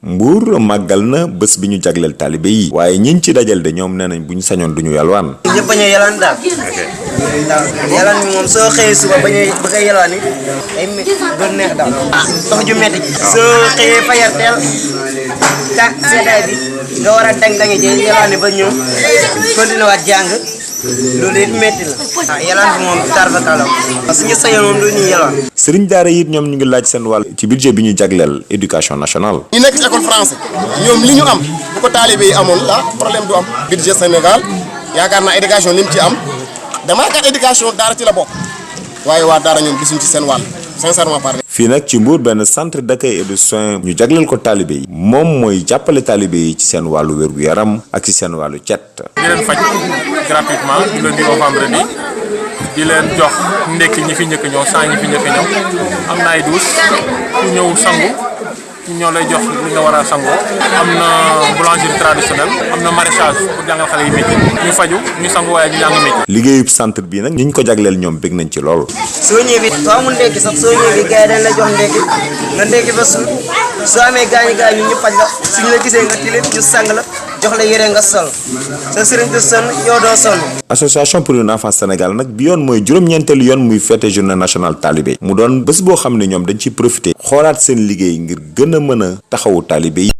Mbour màggal na bés bi ñu jagleel taalibe yi waaye ñiñ ci dajal de ñoom nee nañ bu ñu sañoon duñu yalwaan. ñëpp bañ a yalwaan daal. Yalwaan bi moom soo xëyee suba bañ a bëgg a yalwaan it ay doon neex daal. dox ju metti soo xëyee fajar teel tàkk seddaay bi nga war a dang-dangi ji yalwaan ba ñëw continué waat jàng loolu it metti la. Yalwaan bi moom tarfa kala suñu sañoon moom du ñuy yalwaan. sëriñ daara yi ñoom ñu ngi laaj seen wàll ci budget bi ñu jagleel éducation nationale. ñi nekk ci école français ñoom li ñu am bu ko taalibe yi amoon la problème du am. budget Sénégal yaakaar naa éducation li mu ci am damaa yaakaar éducation daara ci la bokk waaye waa daara ñoom gisuñ ci seen wàll sincèrement parlé. fii nag ci Mbour benn centre d'accueil et de soins ñu jagleel ko taalibe yi moom mooy jàppale taalibe yi ci seen wàllu wér-gu-yaram ak ci seen wàllu cet. di leen faj gratuitement du lundi au vendredi di leen jox ndekki ñi fi njëkk ñëw saa ñi fi njëkk ñëw am na ay douche ku ñëw sangu ñoo lay jox li nga war a sangoo am na boulangerie traditionnelle am na maraîchage pour jàngal xale yi métier ñu faju ñu sangu waaye ñu jàng métier. liggéeyub centre bi nag ñi ñu ko jagleel ñoom bég nañ ci lool. soo ñëwee it soo amul ndekki sax soo ñëwee gars yi dañ la jox ndekki nga ndekki ba suur soo amee gaañu ñu faj la suñu la gisee nga tilim ñu sang la jox la yére nga sol sa sëriñ du sonn yow doo sonn. association pour une enfance Sénégal nag bi yoon mooy juróom-ñeenteelu yoon muy fête journée nationale talibé mu doon bés boo xam ne ñoom dañ ciy profité xoolaat seen liggéey ngir gën a mën a taxawu talibé yi.